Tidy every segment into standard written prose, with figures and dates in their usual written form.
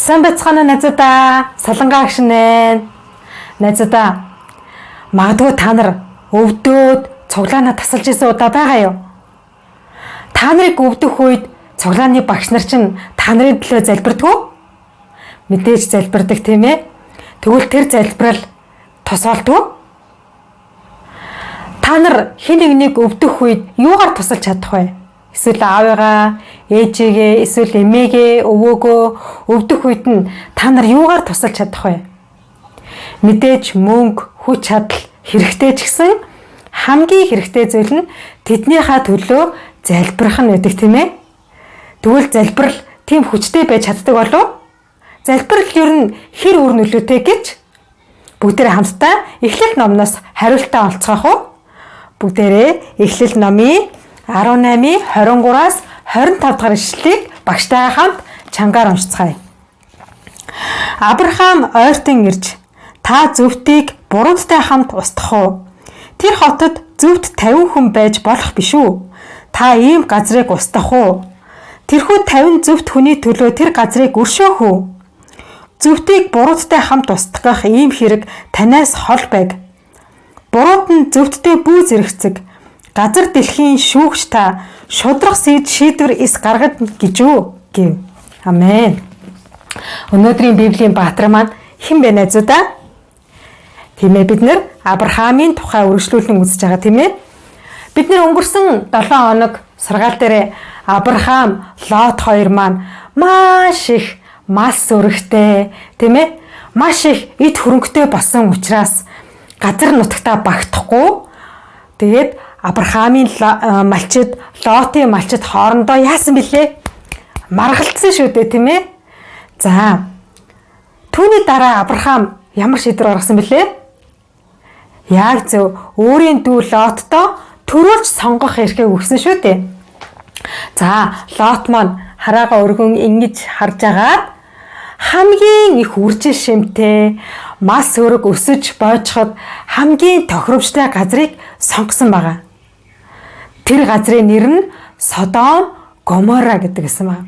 Сайн байцгаана уу найзуудаа? Солонгаа агшин ээ. Найзуудаа. Магадгүй та нар өвдөөд цуглаанаа тасалж исэн удаа байгаа юу? Та нарыг өвдөх үед цуглааны багш нар чинь та нарын төлөө залбирдаг уу? Мэдээж залбирдаг, тийм ээ? Тэгвэл тэр залбирал тусаалдгүй. Та нар хэн нэгнийг өвдөх үед юугаар тусалж чадах вэ? Эсвэл аавыгаа, ээжигээ, эсвэл эмээгээ, өвөөгөө өвдөх үед нь та нар юугаар тусалж чадах вэ? Мэдээж мөнгө, хүч чадал хэрэгтэй ч гэсэн хамгийн хэрэгтэй зүйл нь тэднийхээ төлөө залбирах нь байдаг, тийм ээ? Тэгвэл залбирал тийм хүчтэй байж чаддаг болов уу? Залбирал ер нь хэр үр нөлөөтэй гэж бүгдээрээ хамтдаа Эхлэл номноос хариултаа олцгоох уу? Бүгдээрээ Эхлэл номын 18-ийн 23-аас 25 дахь ишлэлийг багштайгаа хамт чангаар уншицгаая. Авраам ойртон ирж, "Та зөвхтийг бурууттай хамт устгах уу? Тэр хотод зөвхт 50 хүн байж болох биш үү? Та ийм газрыг устгах уу? Тэрхүү 50 зөвхт хүний төлөө тэр газрыг өршөөх үү? Зөвхтийг бурууттай хамт устгах ийм хэрэг танаас хол байг. Буруут нь зөвхттэй бүү зэрэгцэг. Газар дэлхийн шүүгч та шударга шийдвэр эс гаргад гэж үү?" гэв. Амен. Өнөөдрийн Библийн баатар маань хэн бэ, найзуудаа? Тийм ээ, бид нар Авраамийн тухай үргэлжлүүлэн үзэж байгаа, тийм ээ. Бид нар өнгөрсөн 7 хоног сургаал дээрээ Авраам, Лот хоёр маань маш их мал сүрэгтэй, тийм ээ, маш их эд хөрөнгөтэй болсон учраас газар нутагтаа багтахгүй, тэгээд Авраамийн малчид Лотын малчид хоорондоо яасан бilé? Маргалдсан шүү дээ, тийм ээ. За, түүний дараа Авраам ямар шийдвэр гаргасан бilé? Яг зөв, өөрийн дүү Лоттой төрүүлж сонгох эрхийг өгсөн шүү дээ. За, Лот маань хараагаа өргөн ингэж харж агаад хамгийн их үржил шимтэй, мал сөрөг өсөж боожход хамгийн тохиромжтой газрыг сонгосон байгаа. Тэр газрын нэр нь Содом, Гомора гэдэг гэсэн байна.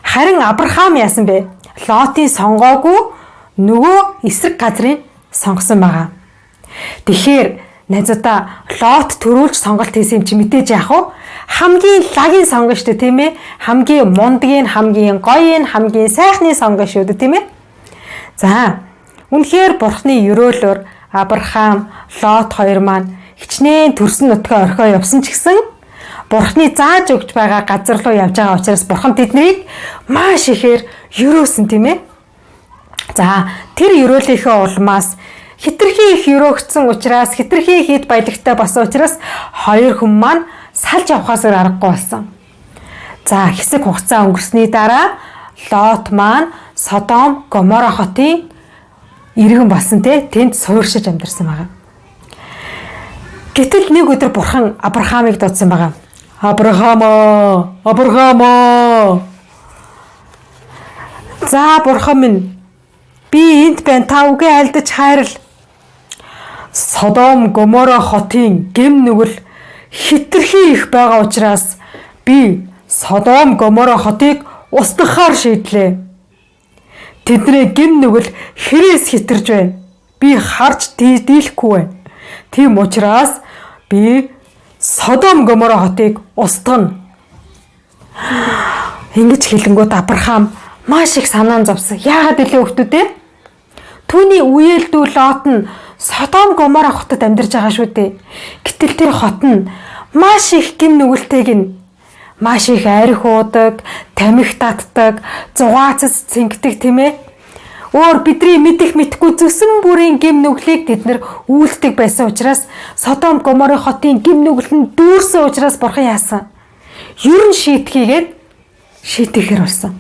Харин Авраам яасан бэ? Лотын сонгоогүй нөгөө эсрэг газрыг сонгосон байгаа. Тэгэхээр найзуудаа, Лот төрүүлж сонголт хийсэн юм чи мэдээж яах вэ? Хамгийн лагийн сонгоно шүү дээ, тийм ээ? Хамгийн мундгийн, хамгийн гоёын, хамгийн сайхны сонгоно шүү дээ, тийм ээ? За, үнэхээр Бурхны ерөөлөөр Авраам, Лот хоёр маань хичнээн төрсөн нутгаа орхио явсан ч гэсэн Бурхны зааж өгч байгаа газар руу явж байгаа учраас Бурхан тэднийг маш ихээр ерөөсөн, тийм ээ? За, тэр ерөөлийнхөө улмаас хэтэрхий их ерөөгдсөн учраас, хэтэрхий их эд баялагтай болсон учраас хоёр хүн маань салж явахаас аргагүй болсон. За, хэсэг хугацаа өнгөрсний дараа Лот маань Содом, Гомора хотын иргэн болсон, те, тэнд сууршиж амьдарсан байгаа. Гэтэл нэг өдөр Бурхан Авраамыг дуудсан байгаа. "Авраам, Авраам!" "За, Бурхан минь, би энд байна. Та үгээ альдаж хайрал." "Содом, Гомора хотын гэм нүгэл хэтэрхий их байгаа учраас би Содом, Гомора хотыг устгахаар шийдлээ. Тэдний гэм нүгэл хэрээс хэтэрж байна. Би харж дийлэхгүй байна. Тийм учраас би Содом, Гомора хотыг устгана." Ингэж хэлэнгүүт Авраам маш их санаан зовсон. Яагаад илээ, хүүхдүүд ээ? Түүний үеэл дүү Лот нь Содом, Гомора хотод амьдарч байгаа шүү дээ. Гэтэл тэр хот нь маш их гэм нүгэлтэйг нь, маш их архи уудаг, тамхи татдаг, зугаацас цэнгдэг, тийм ээ. Өөр бидний мэдэх мэдхгүй зүсэн бүрийн гэм нүглийг тэд нар үйлддэг байсан учраас, Содом, Гомора хотын гэм нүгэл нь дүүрсэн учраас Бурхан яасан? Ер нь шийтгийгээд шийтгэхэр болсон.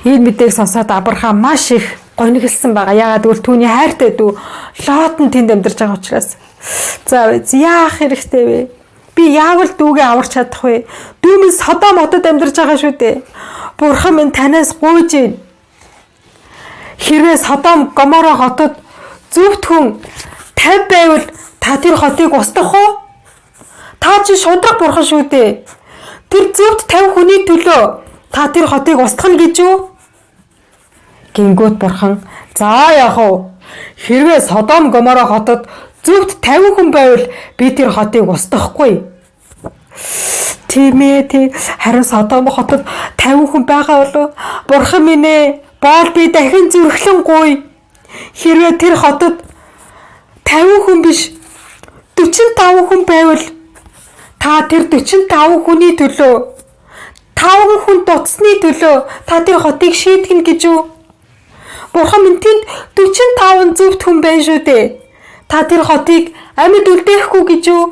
Энэ мэдээг сонсоод Авраам маш их гонигилсан байгаа. Яагаад гэвэл түүний хайртай дүү Лот нь тэнд амьдарч байгаа учраас. "За, яах хэрэгтэй вэ? Би яавал дүүгээ аварч чадах вэ? Дүү минь Содом хотод амьдарч байгаа шүү дээ. Бурхан минь, танаас гуйж байна. Хэрвээ Содом, Гоморо хотод зөвхт хүн 50 байвал та тэр хотыг устгах уу? Та чи шударга бурхан шүү дээ. Тэр зөвхт 50 хүний төлөө та тэр хотыг устгах гэж юу?" Гингүүт бурхан за яах вэ? Хэрвээ Содом Гоморо хотод зөвхт 50 хүн байвал би тэр хотыг устгахгүй. Тийм ээ тий. Харин Содом хотод 50 хүн байгаа болов? Бурхан минь ээ, боол би дахин зүрхлэн гуй. Хэрвээ тэр хотод 50 хүн биш 45 хүн байвал та тэр 45 хүний төлөө 5 хүн дутсны төлөө та тэр хотыг шийтгэнэ гэж үү? Бурхан минь тэнд 45 зөвхт хүн байна шүү дээ. Та тэр хотыг амьд үлдээхгүй гэж үү?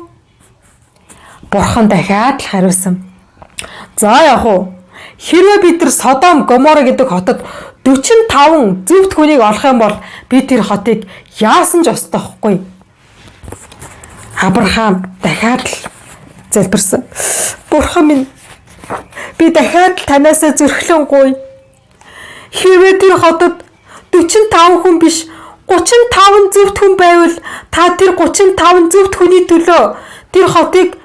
Бурхан дахиад л хариулсан. За яах вэ? Хэрвээ бид нар Содом Гоморо гэдэг хотод 45 зөвхт хүнийг олох юм бол би тэр хотыг яасан ч устгахгүй. Авраам дахиад л залбирсан. Бурхан минь би дахиад л танаасаа зүрхлэн гуй. Хэрвээ тэр хотод 45 хүн биш 35 зөвхт хүн байвал та тэр 35 зөвхт хүний төлөө тэр хотыг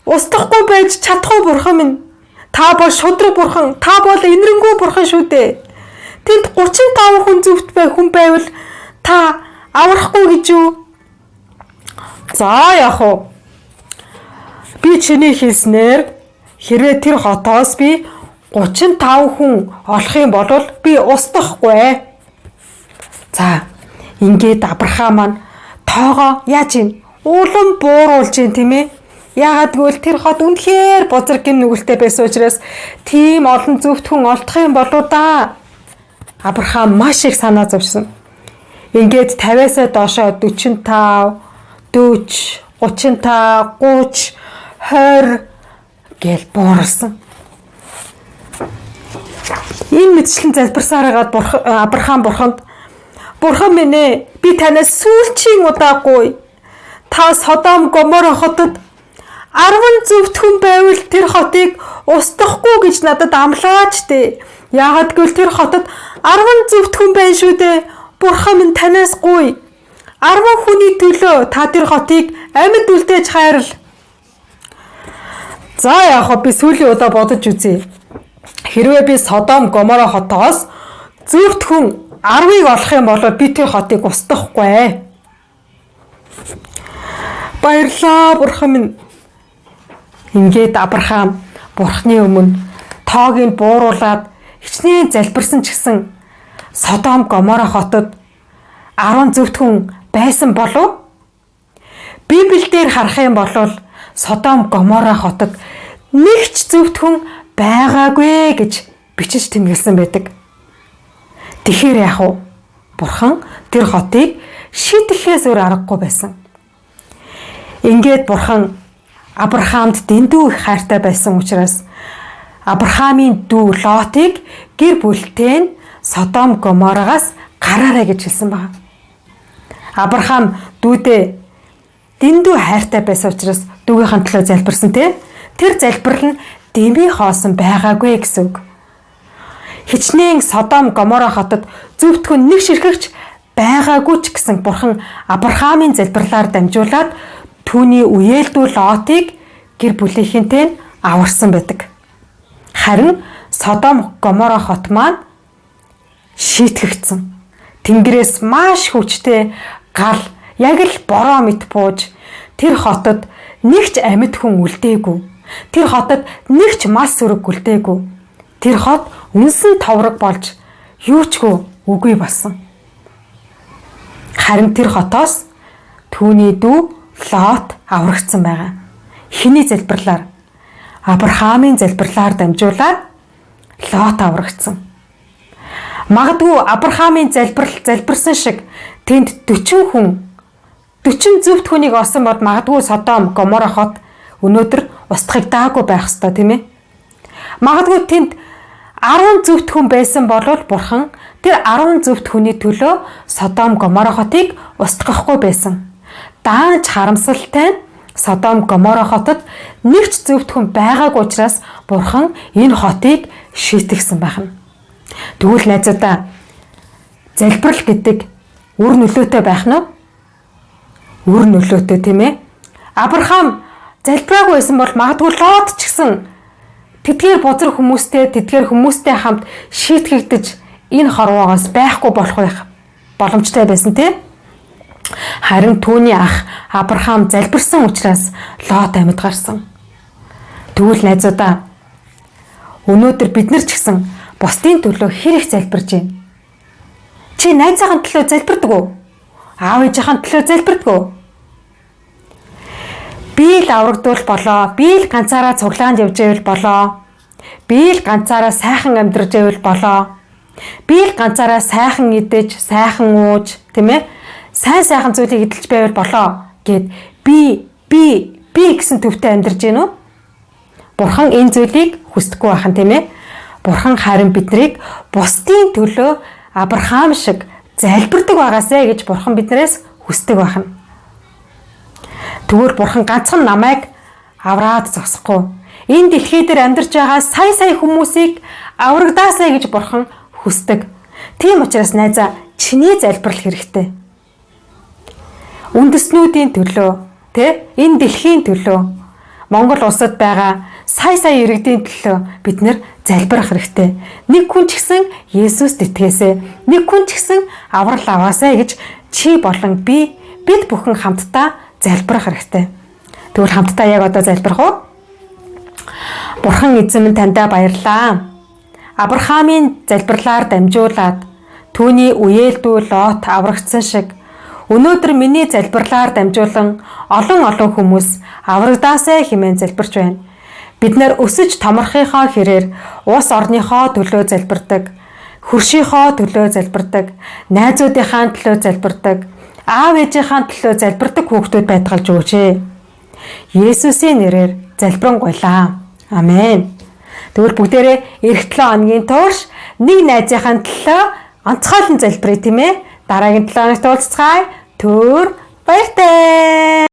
устгахгүй байж чадах уу бурхан минь? Та бол шудраг бурхан, та бол энэрэнгүй бурхан шүү дээ. Тэнд 35 хүн зөвхт бай хүн байвал та аврахгүй гэж юу? За яах вэ? Би чиний хэлснээр хэрвээ тэр хотоос би 35 хүн олох юм бол би устгахгүй. За ингээд Авраам маань тоогоо яаж юм? Улам бууруулж юм тийм ээ? Яагаад гэвэл тэр хот үнэхээр бузар гин нүгэлтэй байсан учраас тийм олон зөвхт хүн олдох юм болоо да. Авраам маш их санаа зовсон. Ингээд 50-аас доошоо 45, 40, 35, 30, 20 гэл бууруулсан. Энэ мэтчлэн залбирсаар хагаад Авраам бурханд Бурхан минь ээ, би танаас сүүлчийн удаа гуй. Та Содом Гоморо хотод 10 зөвхт хүн байвал тэр хотыг устгахгүй гэж надад амлаач дээ. Яагаад гэвэл тэр хотод 10 зөвхт хүн байна шүү дээ. Бурхан минь танаас гуй. 10 хүний төлөө та тэр хотыг амьд үлдээж хайрл. За яах вэ? Би сүүлийн удаа бодож үзье. Хэрвээ би Содом Гоморо хотоос зөвхт хүн 10-ыг олох юм бол би тэр хотыг устгахгүй. Баярлалаа бурхан минь. Ингээд Авраам бурхны өмнө тоог нь бууруулад хичнээн залбирсан ч гэсэн Содом Гоморо хотод 10 зөвхт хүн байсан болов? Библиэлд харах юм бол Содом Гоморо хотод нэг ч зөвхт хүн байгаагүй гэж бичиж тэмдэглэсэн байдаг. Тэгэхээр яах вэ? Бурхан тэр хотыг шийтгэхээс өөр аргагүй байсан. Ингээд бурхан Авраамд дэндүү их хайртай байсан учраас Авраамийн дүү Лотыг гэр бүлтэй нь Содом Гоморогоос гараарай гэж хэлсэн байна. Авраам дүүдээ дэндүү хайртай байсан учраас дүүгийнхэн төлөө залбирсан тий. Тэр залбирал нь дэмий хоосон байгаагүй гэсэн үг. Хичнээн Содом Гоморо хотод зөвхөн нэг ширхэгч байгаагүй ч гэсэн бурхан Авраамийн залбирлаар дамжуулаад түүний үеэлдүү Лотыг гэр бүлийнхэнтэй нь аварсан байдаг. Харин Содом Гоморо хот маань шийтгэгдсэн. Тэнгэрээс маш хүчтэй гал яг л бороо мэт бууж тэр хотод нэг ч амьд хүн үлдээгүй. Тэр хотод нэг ч мал сүрэг үлдээгүй. Тэр хот үнсэн товрог болж юу ч үгүй болсон. Харин тэр хотоос түүний дүү Лот аврагдсан байгаа. Хэний залбирлаар? Авраамийн залбирлаар дамжуулаад Лот аврагдсан. Магадгүй Авраамийн залбирал залбирсан шиг тэнд 40 хүн 40 зөвхт хүнийг олсон бол магадгүй Содом Гоморо хот өнөөдөр устгагдаагүй байх ёстой тийм ээ. Магадгүй тэнд 10 зөвхт хүн байсан бол бурхан тэр 10 зөвхт хүний төлөө Содом Гоморо хотыг устгахгүй байсан. Даанч харамсалтай нь Содом Гоморо хотод нэг ч зөвхт хүн байгаагүй учраас бурхан энэ хотыг шийтгсэн байх нь. Тэгвэл найзуудаа, залбирал гэдэг үр нөлөөтэй байх нь уу? Үр нөлөөтэй тийм ээ. Авраам залбираагүй байсан бол магадгүй Лот ч гэсэн тэдгээр бузар хүмүүстэй, тэдгээр хүмүүстэй хамт шийтгэгдэж энэ хорвоогоос байхгүй болох байх боломжтой байсан тийм. Харин түүний ах Авраам залбирсан учраас Лот амьд гарсан. Тэгвэл найзуудаа, өнөөдөр бид нар ч гэсэн бусдын төлөө хэр их залбирж байна? Чи найзынхаа төлөө залбирдаг уу? Аав ээжийнхээ төлөө залбирдаг уу? Би л аврагдвал болоо, би л ганцаараа цуглаанд явж байвал болоо. Би л ганцаараа сайхан амьдарч байвал болоо. Би л ганцаараа сайхан идэж, сайхан ууж, тийм ээ? Сайн сайхан зүйлийг эдэлж байвал болоо гэд би би би гэсэн төвтэй амьдарч гин үү? Бурхан энэ зүйлийг хүсдэггүй байхан, тийм ээ? Бурхан харин биднийг бусдын төлөө Авраам шиг залбирдаг байгаасай гэж Бурхан биднээс хүсдэг байна. Тэгвэл Бурхан ганцхан намайг авраад зогсохгүй. Энэ дэлхий дээр амьдарч байгаа сая сая хүмүүсийг аврагдаасай гэж Бурхан хүсдэг. Тийм учраас найзаа, чиний залбирал хэрэгтэй. Үндэснүүдийн төлөө, тэ, энэ дэлхийн төлөө, Монгол улсад байгаа сая сая иргэдийн төлөө бид нэр залбирах хэрэгтэй. Нэг хүн ч гэсэн Есүст итгээсэй. Нэг хүн ч гэсэн аврал аваасай гэж чи болон би, бид бүхэн хамтдаа залбирах хэрэгтэй. Тэгвэл хамтдаа яг одоо залбирах уу? Бурхан эзэм минь, таньдаа баярлалаа. Авраамийн залбирлаар дамжуулаад түүний үеэл дүү Лот аврагдсан шиг өнөөдөр миний залбирлаар дамжуулан олон олон хүмүүс аврагдаасай хэмээн залбирч байна. Бид нар өсөж томорхынхоо хэрээр улс орныхоо төлөө залбирдаг, хөршийнхоо төлөө залбирдаг, найзуудынхаа төлөө залбирдаг, аав ээжийнхаа төлөө залбирдаг хүүхдүүд байтгалж өгөөч. Есүсийн нэрээр залбирanгуйлаа. Амен. Тэгвэл бүгдээрээ ирэх 7 хоногийн турш нэг найзынхаа төлөө онцгойлон залбирая, тийм ээ. Дараагийн 7 хоногт уулзцгаая. Түр баяртай.